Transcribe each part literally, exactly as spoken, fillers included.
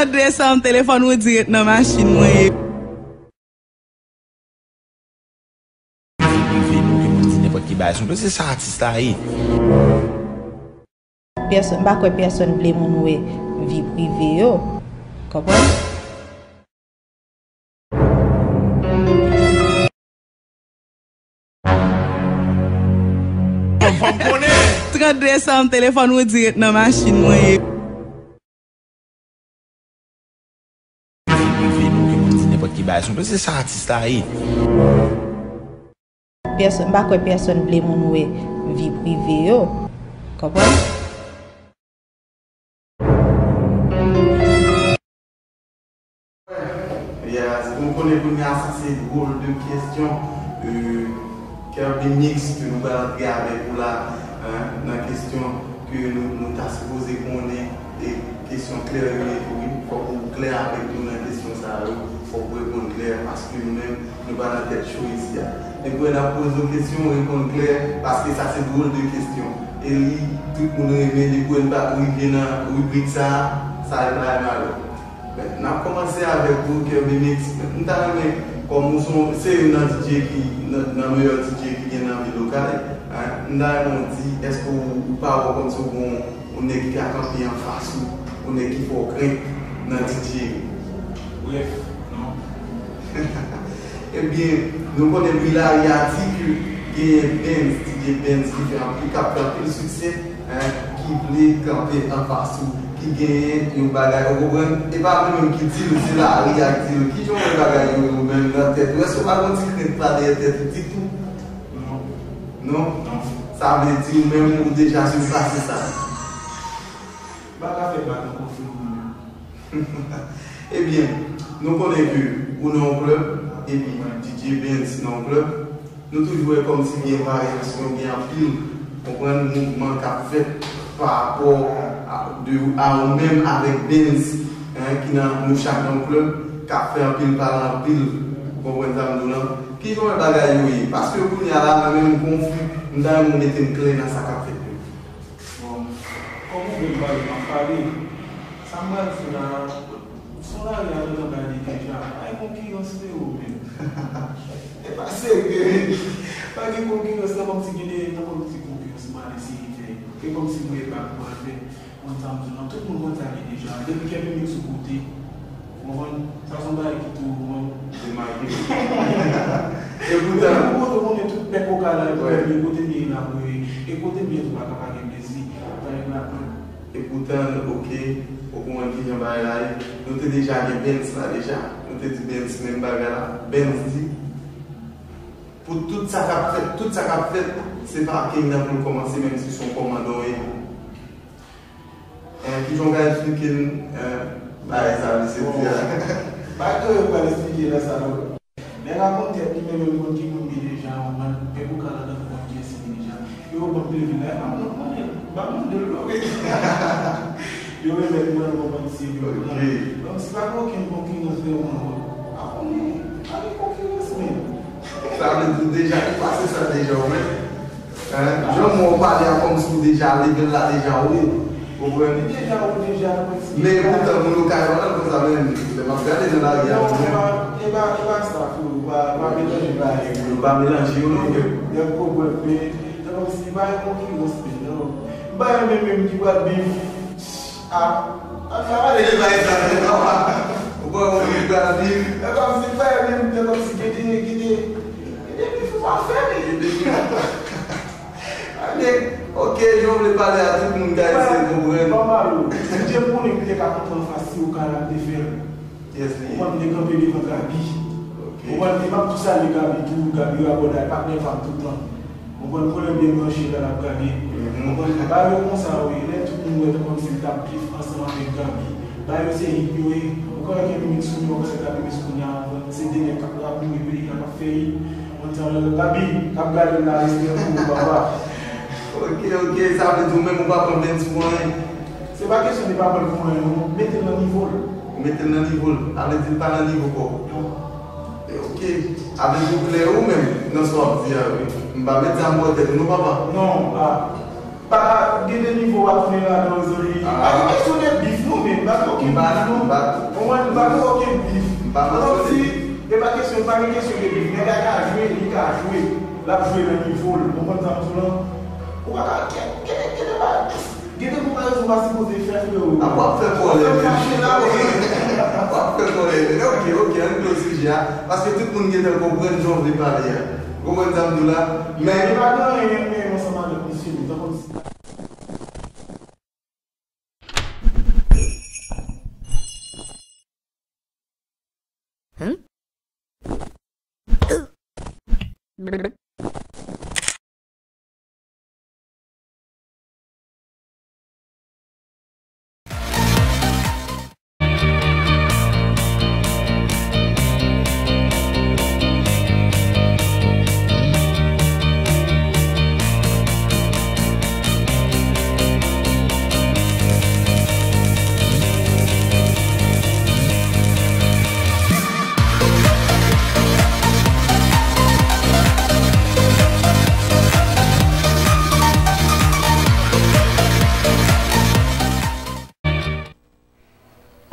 Tande sa, m telefòn Roody ret nan machin mwen ye. Vi prive nou, gen moun di nenpòt ki bagay sou nou. Se sa atis la ye. Pèsòn, m pa kwè pèsòn vle moun wè vi prive yo. Konprann? Trannde san, telefòn Roody ret nan machin mwen ye. Vi prive nou, gen moun di nenpòt ki bagay sou nou. Se sa atis la ye. Pèsòn, m pa kwè pèsòn vle moun wè vi prive yo. Konprann? Yes, ou konnen kounye a sa se dwòl de kesyon, euh, Kerby Mix ke nou pral antre avèk ou la, hein, nan kesyon ke nou, nou ta sipoze konnen, e kesyon klè yo ye tou wi. Fòk ou klè avèk nou nan kesyon sa yo, fòk ou reponn klè, paske nou menm, nou pa nan tèt cho isi a. Depi w wè n ap poze w kesyon, reponn klè, paske sa se dwòl de kesyon. E li, tout moun renmen, depi w wè n pa rive nan ribrik sa a, sa e pa e malè. N ap kòmanse avèk ou, Kerby Mix. M ta renmen, kòm ou se yon, se youn nan D J ki, nan, nan meyè D J ki gen nan vil Okay, hein, m ta renmen w di, èske ou, ou pa wè w kòmsi w gen yon, yon nèg ki ka kanpe anfas ou, yon nèg ki fè w krenk nan D J yo? Brèf, non. Ebyen, nou konnen bri lari a di ke genyen Benz, D J Benz ki fè anpil, k ap fè anpil siksè, hein, ki vle kanpe anfas ou, ki genyen yon bagay, ou konprann? E pa mwen menm ki di l, se lari a ki di l. Kijan w wè bagay yo, ou menm nan tèt ou? Èske w pa gen yon ti krent la dèyè tèt ou ditou? Non. Non? Non. Sa vle di ou menm ou deja sipase sa. M pa ka fè bak ankò frè mwen. Ebyen, nou konnen ke ou nan yon klèb, epi D J Benz nan yon klèb, nou toujou wè kòmsi gen varyasyon, gen anpil, konprann, mouvman k ap fèt pa rapò a, de, a ou menm avèk Benz, hein, ki nan, nou chak nan yon klèb, k ap fè anpil pale anpil, ou konprann sa m di w lan? Kijan w wè bagay yo ye? Paske kounye a la, mwen menm, m konfi, m ta renmen w mete m klè nan sa k ap fèt yo. Bon, kòm ou vle m pale, m ap pale. Sa m pral di la, sou lari a, nou nan bay li deja. Ay, konkirans, frero, men. E pa serye. Pa gen konkirans, nan kòmsi gen de, nan kòmsi konkirans, m ale seri fè. E kòmsi mwen e bak mwen fè. Konn sa m di w, non, tout moun konn sa li deja. Depi Kerby Mix sou kote, ou konprann? Sa se yon bagay ki tou, ou konprann? Demarke. E poutan. Depi m kote, ou konnen tout pèp Okay la, e kote m ye la, wi. E kote m ye tou, pa ka pa gen plezi. Pa gen laplenn. E poutan, oke, ou konprann kijan bagay la ye. Nou te deja gen Benz la deja. Nou te di Benz menm bagay la. Benz di, pou tout sa k ap fèt, tout sa k ap fèt, se pa King nan pou l kòmanse, menm si se yon kòmandan w ye. Eh, kijan w ka eksplike n, eh, bagay sa, mesye di a? Bon, bagay yo pral eksplike nan sa yo. Nèg la konn tèt li, men menm konn ki moun li deja, ou konprann? Pèp Okay la, tankou konn kiyès li deja. Yo ban m plezi la, e pa mwen k mande l, m pa mande l non. Yo remèt mwen l, ou konprann, se yo. Ok. Donk, si pa gen okenn konkirans vrèman, a konnen, pa gen konkirans, men. Sa vle di w deja, ou pase sa deja, ou menm. Hein? Jan mwen w pale a kòmsi w deja leve l la deja wo. Ou konprann? Li deja wo deja, mwen si. Men poutan, moun Okay yo pa konn sa menm. Lè m ap gade nan lari a, non, mwen. E pa, e pa, e pa sa, frero. Pa, pa melanje bagay yo. Yo pa melanje yo, non, frè. Nèg konprann, men, se kòmsi pa gen konkirans, men, non. M pa renmen menm ki pral bif. Ah, ah, sa pa de bagay sa, men, papa. Ou pa wè ki pral bif. Se kòmsi pa renmen, se kòmsi gen de, gen de, gen de bif ou pa fè, men. Gen de bif. Ane, ok, jan w vle pale a tout moun ka eseye konprann. Ban m pale w. Bondye m konnen m te ka kontre anfas si w ka la m te fè l. Yes, li. Ou konn m te kanpe devan Gaby. Ok. Ou konn m ap tou salye Gaby tou, Gaby Rabòday, patnè pa m tout tan. Ou konn pwoblèm byen branche la l ap gade. Mhm. Ou konn bagay yo konsa wi, lè tout moun wè tankou kòmsi m t ap bif ansanm avèk Gaby. Bagay yo se hit yo ye. Ou konn lè gen limit sou nou, ou konn se Gaby Mix kounye a, ou konn se de nèg k ap raboure peyi a, k ap fè hit. Mwen sa, Gaby, k ap gade m la, respè pou ou, papa. Ok, ok, sa vle di ou menm ou pa pran Benz pou anyen? Se pa kesyon de pa pran l pou anyen, non. Mete l nan nivo l. Ou mete l nan nivo l. Sa vle di l pa nan nivo pa w. Non. E ok. Sa vle di ou klè ou menm nan sa w ap di a, wi. M pa met zam bò tèt ou, non, papa. Non, pa. Pa gen de nivo w ap tounen ladan, Rosalie. Pa gen kesyon de bif, non, men m pa gen okenn bif, non. Konprann? M pa gen okenn bif. Kòmsi, e pa kesyon, pa gen kesyon de bif. Nèg la ka jwe, li ka jwe. L ap jwe nan nivo l. Ou konprann sa m di w lan? Ou pa ka, gen, gen, gen de bagay, gen de konparezon w pa sipoze fè, freo. A, w ap fè kòlè, men. Fache la, wi. W ap fè kòlè, men. Ok, ok, ann close sijè a. Paske tout moun gentan konprann jan w vle pale a. Ou konprann sa m di w la? Men, men pa gen anyen, men ansanm avèk misye, men tankou si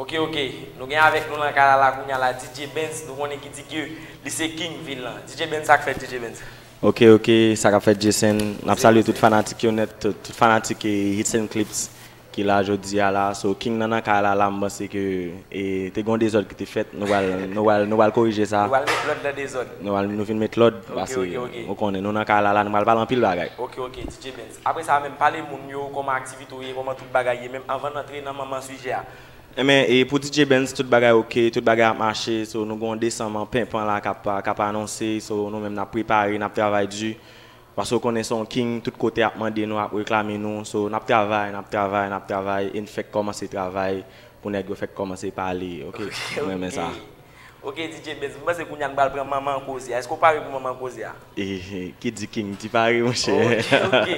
Ok, ok. Nou gen avèk nou nan kay la, la kounye a la, D J Benz. Nou konnen ki di ke li se king vil lan. D J Benz, sa k fèt, D J Benz? Ok, ok. Sa k ap fèt, Jason? N ap salye tout fanatik yo nèt, tout, tout fanatik, eh, Hits and Clips ki la jodi a la. So, king nan nan kay la, la, m panse ke, eh, te gen yon dezòd ki te fèt. Nou pral, nou pral, nou pral korije sa. Nou pral met lòd nan dezòd. Nou pral, nou vin met lòd, paske, ok, ok, ou konnen, nou nan kay la, la, nou pral pale anpil bagay. Ok, ok, D J Benz. Apre sa menm, pale moun yo, kòman aktivite w ye, kòman tout bagay ye, menm anvan n antre nan manman sijè a. Enben, e pou D J Benz, tout bagay ok, tout bagay ap mache, so nou gen yon desanm an penpan la k ap, k ap anonse, so nou menm n ap prepare, n ap travay di. Paske w konnen se yon king, tout kote ap mande nou, ap reklame nou, so n ap travay, n ap travay, n ap travay, e n fèk kòmanse travay pou nèg yo fèk kòmanse pale, ok? Ok, m renmen sa. Ok. Ok, D J Benz, m panse kounye a n pral pran manman koze a. Èske w pare pou manman koze a? Eh, eh, ki di king di pare, monchè. Ok, ok.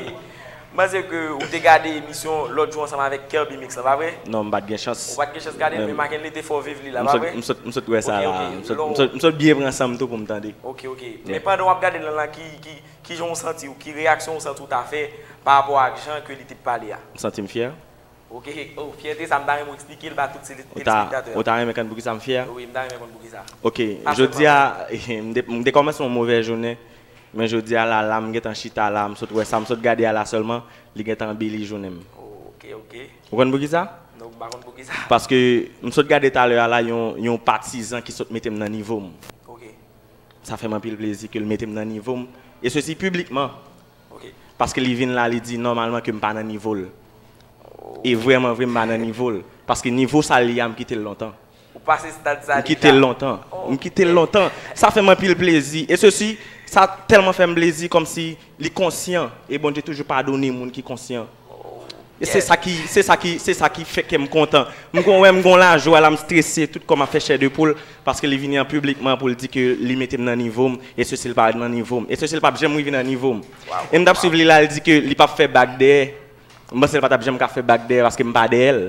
M panse ke ou te gade emisyon lòt jou ansanm avèk Kerby Mix lan, pa vre? Non, m pa t gen chans. Ou pa t gen chans gade l, men Mackenley te fè w viv li la, pa vre? M sot, m sot, m sot wè sa la. Ok, ok. M sot, m sot, m sot byen pran san m tou pou m tande. Ok, ok. Yeah. Men pandan w ap gade l lan, ki, ki, ki jan w santi w, ki reyaksyon w santi w ta fè pa rapò ak jan ke li te pale a? M santi m fyè. Ok, oh, fyète sa, m ta renmen w eksplike l ba tout tele-, telespektatè yo. Ou ta renmen konn poukisa m fyè? Wi, m ta renmen konn poukisa. Ok, jodi a, m te, m te kòmanse yon movè jounen, men jodi a la, la, m gentan chita la, m sot wè sa, m sot gade a la sèlman, li gentan anbeli jounen m. Ok, ok. Ou konn poukisa? Non, m pa konn poukisa. Paske m sot gade talè a la, yon, yon patizan ki sot mete m nan nivo m. Ok. Sa fè m anpil plezi ke l mete m nan nivo m. E sesi piblikman. Ok. Paske li vin la, li di nòmalman ke m pa nan nivo l. Oh. E vrèman vre, m pa nan nivo l. Paske nivo sa l ye a, m kite l lontan. Ou pase stad sa deja? M kite l lontan. Oh. M kite l lontan. Sa fè m anpil plezi. E sesi, sa tèlman fè m plezi, kòmsi li konsyan. E Bondye toujou padone moun ki konsyan. E se sa ki, se sa ki, se sa ki fè kè m kontan. M gon wè, m gon lajwa la, m strese, tout kò m ap fè chè de poul, paske li vini an piblikman pou l di ke li mete m nan nivo m, e sesi l pa nan nivo m. E sesi l p ap janm rive nan nivo m. E m t ap swiv li la, li di ke li p ap fè bak dèyè. M panse l pa t ap janm ka fè bak dèyè, paske m pa dèyè l.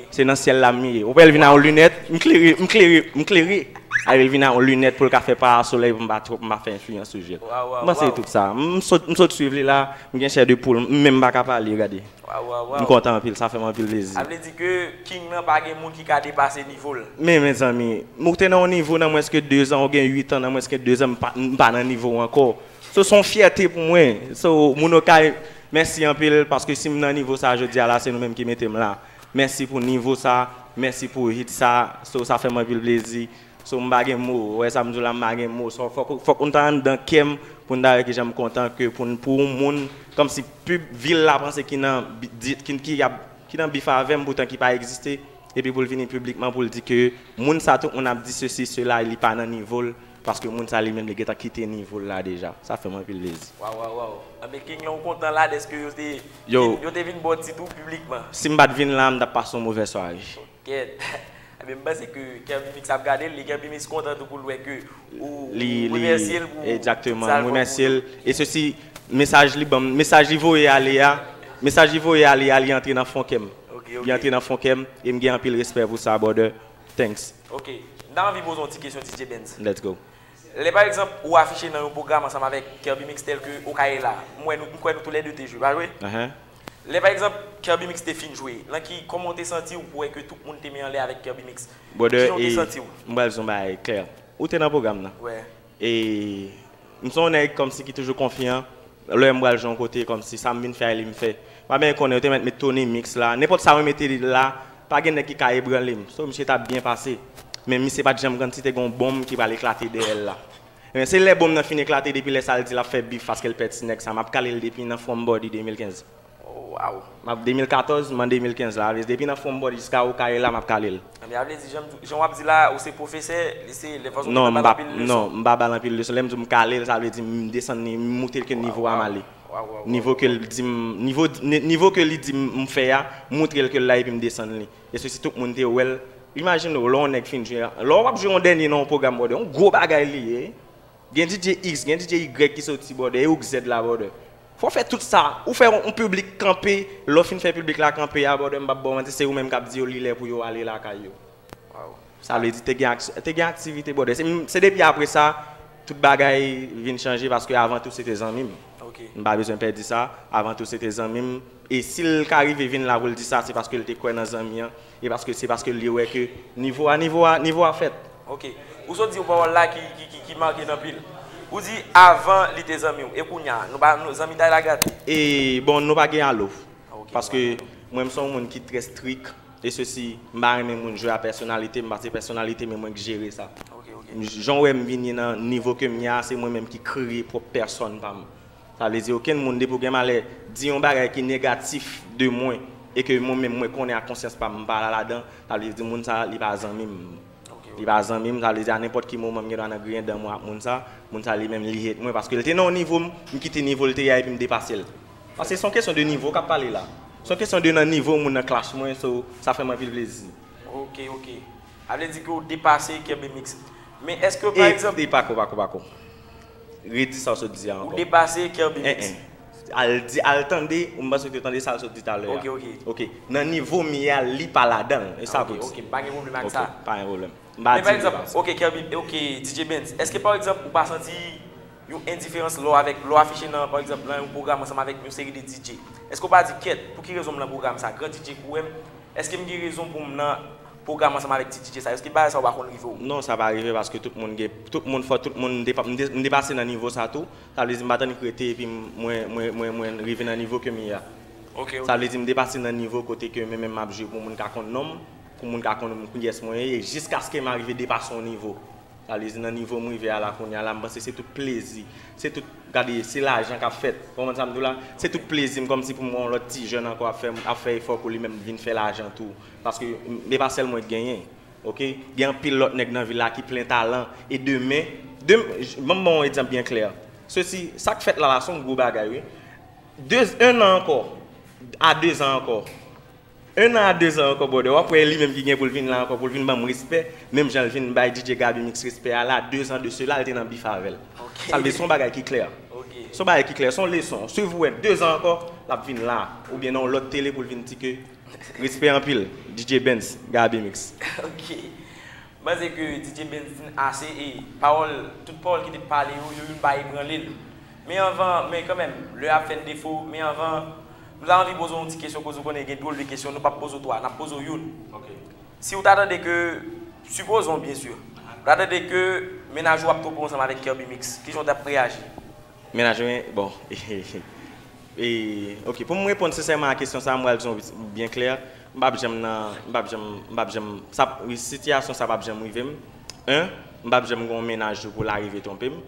Se nan syèl la m ye. Ou wè l vin a yon linèt, m klere, m klere, m klere. Alè l vin a yon linèt pou l ka fè parasolèy pou m pa twòp, m pa fè enfliyans sou je l. M panse tout sa. M sot, m sot swiv li la, m gen chè de poul, m menm pa ka pale, gade. Waw, waw, waw. M kontan anpil, sa fè m anpil plezi. Sa vle di ke king nan pa gen moun ki ka depase nivo l. Men, mezanmi, ou te nan yon nivo nan mwens ke de zan, ou gen uit an, nan mwens ke de zan, m pa, m pa nan nivo w ankò. So, se yon fyète pou mwen. So, moun Okay, mèsi anpil, paske si m nan nivo sa jodi a la, se nou menm ki mete m la. Mèsi pou nivo sa, mèsi pou hit sa. So, sa fè m anpil plezi. So, m pa gen mo. Ou wè sa m di w la, m pa gen mo. So, fòk, fòk ou ta anndan kè m pou n ta wè kijan m kontan ke pou n, pou yon moun, kòmsi pib-, vil la panse ki nan bi-, di-, ki, ki ap, ki nan bif avè m, poutan ki pa egziste, epi pou l vini piblikman pou l di ke moun sa, tout moun ap di sesi, sela, li pa nan nivo l, paske moun sa li menm, li gentan kite nivo l la deja. Sa fè m anpil plezi. Waw, waw, waw. Anben, King lan, ou kontan la dèske yo te, yo te vin ba w tit ou piblikman? Si m pa t vin la, m t ap pase yon movè sware. Kèt. Ebyen, m panse ke Kerby Mix ap gade l, e Kerby Mix kontan tou pou l wè ke ou, ou remèsye l pou tout sa l fè pou ou. Egzakteman, m remèsye l. E sesi, mesaj li ban m, mesaj li voye ale a, mesaj li voye ale a, li antre nan fon kè m. Li antre nan fon kè m, e m gen anpil respè pou sa, brother. Thanks. Ok. M ta anvi poze w yon ti kesyon, D J Benz. Let's go. Lè, pa egzanp, ou afiche nan yon pwogram ansanm avèk Kerby Mix tèl ke Okayela, m wè nou, m kwè nou toulède te jwe, pa vre? Ahan. Lè pa egzanp Kerby Mix te fin jwe, nan ki, kòman w te santi w pou wè ke tout moun te men anlè avèk Kerby Mix? Brother, kijan w te santi w? M pral di yon bagay klè. Ou te nan pwogram nan. Wè. E m se yon nèg kòmsi ki toujou konfyan. Lè m pral jwe yon kote kòmsi sa m vin fè a li m fè. Pa byen konnen yo te mèt met Tony Mix la. Nenpòt sa mwen mete li la, pa gen nèg ki ka ebranle m. So misye t ap byen pase. Men misye pa t janm kantite gen yon bonm ki pral eklate dèyè l la. Men se lè bonm nan fin eklate depi lè sa l di l ap fè bif paske l pè ti nèg sa. M ap kale l depi nan From Body de mil kenz. Oh, wow. M ap de mil katòz, m an de mil kenz la. Depi nan From Body jiska Okayè la, m ap kale l. Ebyen, a vle di, jan, jan w ap di la, ou se pwofesè, li se lè fòs ou te bal anpil leson. Non, m pa bal anpil leson. Lè m di w m kale l, sa vle di m desann li, m moute l ke nivo a m ale. Nivo ke l di m, nivo, nivo ke li di m m fè a, m moutre l ke l la epi m desann li. E se si tout moun te wè l, imajine w, lè yon nèg fin jwe, lè w ap jwe yon dènye nan yon pwogram, brother, yon gwo bagay li ye. Gen DJ X, gen DJ Y ki soti, brother, e ou k Z la, brother. Fò w fè tout sa. Ou fè yon, yon piblik kanpe, lè w fin fè piblik la kanpe a, brother, m p ap ba w manti, se ou menm k ap di yo li lè pou yo ale lakay yo. Sa vle di te gen, te gen aktivite, brother. Se, se depi apre sa, tout bagay vin chanje paske avan tou se te zanmi m. M pa bezwen pèdi sa. Avan tou se te zanmi m. E si l ka rive vin la pou l di sa, se paske l te kwè nan zanmi an. E paske se paske li wè ke nivo a, nivo a, nivo a fèt. Ok. Ou sot di yon pawòl la ki, ki, ki, ki make n anpil. Ou di avan li te zanmi w. E kounye a, nou pa, nou, zanmitay la gate. E bon, nou pa gen alo. Paske mwen m se yon moun ki trè strik. E sesi, m pa renmen moun jwe a pèsonalite m, paske pèsonalite m e mwen k jere sa. Jan w wè m vini nan nivo ke m ye a, se mwen menm ki kreye pwòp pèsòn pa m. Sa vle di okenn moun depi w gen malè di yon bagay ki negatif de mwen e ke mwen menm mwen konnen ak konsyans pa m m pa la ladan, sa vle di moun sa li pa zanmi m. Li pa zanmi m, sa vle di a nenpòt ki moman m gen dwa nan griyen dan mwen ak moun sa, moun sa li menm li hate mwen paske l te nan yon nivo m, m kite nivo l te ye a epi m depase l. Paske se yon kesyon de nivo k ap pale la. Se yon kesyon de nan nivo moun nan clash mwen, so sa fè m anpil plezi. Ok, ok. A vle di ke w depase Kerby Mix. Men èske pa egzanp. E pako, pako, pako. Redi sa w sot di a ankò. Ou depase Kerby Mix. En, en. Al di, al tande, ou m panse ke tande sa l sot di talè a. Ok, ok. Ok. Nan nivo m ye a, li pa ladan l. E sa pou di. Ok, ok. M pa gen pwoblèm ak sa. Ok, pa gen pwoblèm. M pa di li pa sa. Men pa egzanp, ok, Kerby, ok, DJ Benz, èske pa egzanp ou pa santi yon endiferans lè w avèk, lè w afiche nan, pa egzanp, nan yon pwogram ansanm avèk yon seri de DJ? Èske w pa di, kèt, pou ki rezon m nan pwogram sa? Gran DJ kouwè m, èske m gen rezon pou m nan pwogram ansanm avèk ti DJ sa? Èske bagay sa yo pa konn rive w? Non, sa pa rive paske tout moun gen, tout moun fò, tout moun, m depa-, m de-, m depase nan nivo sa tou. Sa vle di m pa t annik rete epi m, mwen, mwen, mwen, mwen rive nan nivo ke m ye a. Sa vle di m depase nan nivo kote ke mwen menm m ap jwe pou moun ka konn non m, pou moun ka konn kiyès mwen ye, jiskaske m arive depase yon nivo. Sa vle di nan nivo m rive a la kounye a la, m panse se tout plezi, se tout, gade, se lajan k ap fèt. Konprann sa m di w la? Se tout plezi m kòmsi pou m wè yon lòt ti jèn ankò ap fè, ap fè efò pou li menm vin fè lajan tou. Paske m, e pa sèl mwen k genyen. Ok? Gen anpil lòt nèg nan vil la ki plen talan. E demen, dem-, ban m ba w yon egzanp byen klè. Sesi, sa k fèt la la, se yon gwo bagay, wi. De, en an ankò, a de zan ankò. En an a de zan ankò, brother, w ap wè li menm ki gen pou l vin la ankò, pou l vin ban m respè, menm jan l vin bay DJ Gaby Mix respè a la, de zan de sela, l te nan bif avè l. Sa vle di se yon bagay ki klè. Se yon bagay ki klè, se yon leson. Swiv ou wè, de zan ankò, l ap vin la. Oubyen nan yon lòt tele pou l vin di ke respè anpil, DJ Benz, Gaby Mix. Ok. M panse ke DJ Benz di n ase e pawòl, tout pawòl ki te pale yo, yo youn pa ebranle l. Men anvan, men kanmenm, lè a ap fè n defo, men anvan, m ta anvi poze w yon ti kesyon, koz ou konnen gen dwòl de kesyon, nou p ap poze w twa, n ap poze w youn. Si w ta tande ke, sipozon, byen si, w ta tande ke mennaj ou ap twonpe w ansanm avèk Kerby Mix, kijan w t ap reyaji? Mennaj mwen, bon, e, ok, pou m reponn sensèman a kesyon sa a, m pral di w byen klè, m p ap janm nan, m p ap janm, m p ap janm, sa, sitiyasyon sa p ap janm rive m. En, m p ap janm gen yon mennaj tou pou l arive twonpe m.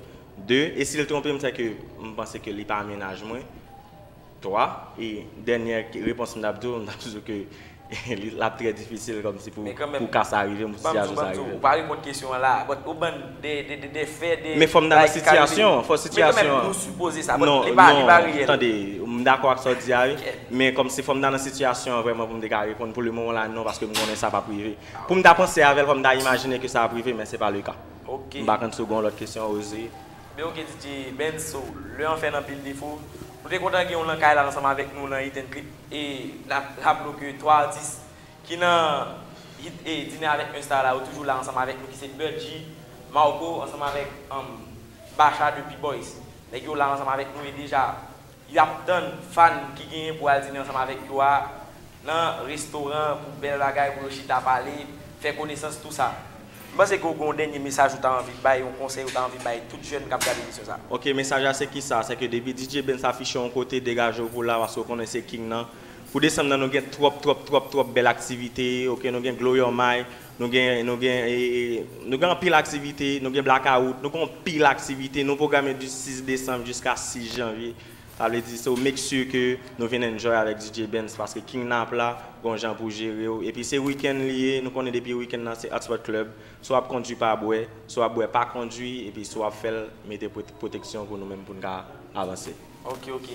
De, e si l twonpe m, sèke m panse ke li pa mennaj mwen. Twa, e dènyè repons m t ap di w, m t ap di w ke li, l ap trè difisil kòmsi pou, pou ka sa rive m, pou sitiyasyon sa rive m. Ou pa reponn kesyon an la, but ou ban de, de, de, de fè, de bagay ki ka rive. Men fò m ta nan sitiyasyon an, fò sitiyasyon an. Men kanmenm, nou sipoze sa, but li pa, li pa reyèl. Non, non, tande, m dakò ak sa w di a, wi. Men kòmsi fò m ta nan sitiyasyon an vrèman pou m te ka reponn, pou le moman la, non, paske m konnen sa p ap rive. Pou m ta panse avè l, fò m ta imajine ke sa ap rive, men se pa le ka. M pa konn si w gen yon lòt kesyon, Oze. Men ok, DJ Benz, so, lè an fè n anpil defo. Nou te kontan gen w nan kay la ansanm avèk nou nan Hit and Clip. E n ap raple w ke twa atis ki nan Hit e Dine avèk yon Star la, yo toujou la ansanm avèk nou, ki se Budgie, Marco, ansanm avèk, um, Bacha de P-Boys. Nèg yo la ansanm avèk nou e deja Y ap tann fan ki genyen pou al dine ansanm avèk yo a nan restoran pou bèl bagay, pou yo chita pale, fè konesans, tou sa. M panse ke w gen yon dènye mesaj ou ta anvi bay, yon konsèy ou ta anvi bay tout jèn k ap gade emisyon sa. Ok, mesaj la se kisa? Se ke depi D J Benz afiche yon kote, degaje w pou la, paske w konnen se king nan. Pou desanm nan, nou gen twòp, twòp, twòp, twòp bèl aktivite, ok, nou gen Glow Your Mind, nou gen, nou gen, e, e, nou gen anpil aktivite, nou gen Blackout, nou gen anpil aktivite, nou pwograme di sis desanm jiska sis janvye. Sa vle di, so make sure ke nou vin enjoy avèk D J Benz, paske king nan ap la, gon jan pou jere w. Epi se weekend li ye, nou konnen depi weekend nan se Hotspot Club. Si w ap kondui, pa bwè, si w ap bwè, pa kondui, epi si w ap fè l, mete pwote-, pwoteksyon pou nou menm pou n ka avanse. Ok, ok.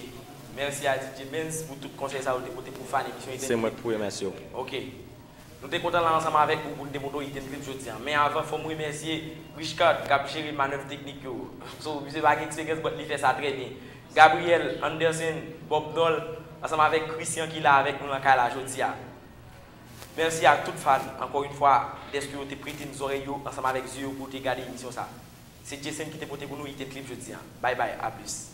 Mèsi a D J Benz pou tout konsèy sa yo te pote pou fan emisyon Iten. Se mwen ki pou remèsye w. Ok. Nou te kontan la ansanm avèk ou pou n te montre w Iten Clip jodi a. Men avan, fò m remèsye Richcard k ap jere manèv teknik yo. So, misye pa gen eksperyans, but li fè sa trè byen. Gabriel, Anderson, Bob Dol, ansanm avèk Christian ki la avèk nou nan kay la jodi a. Mèsi a tout fan, ankò yon fwa, dèske yo te prete n zòrèy yo ansanm avèk zye yo pou te gade emisyon sa. Se Jason ki te pote pou nou Iten Clip jodi a. Bye bye, a plis.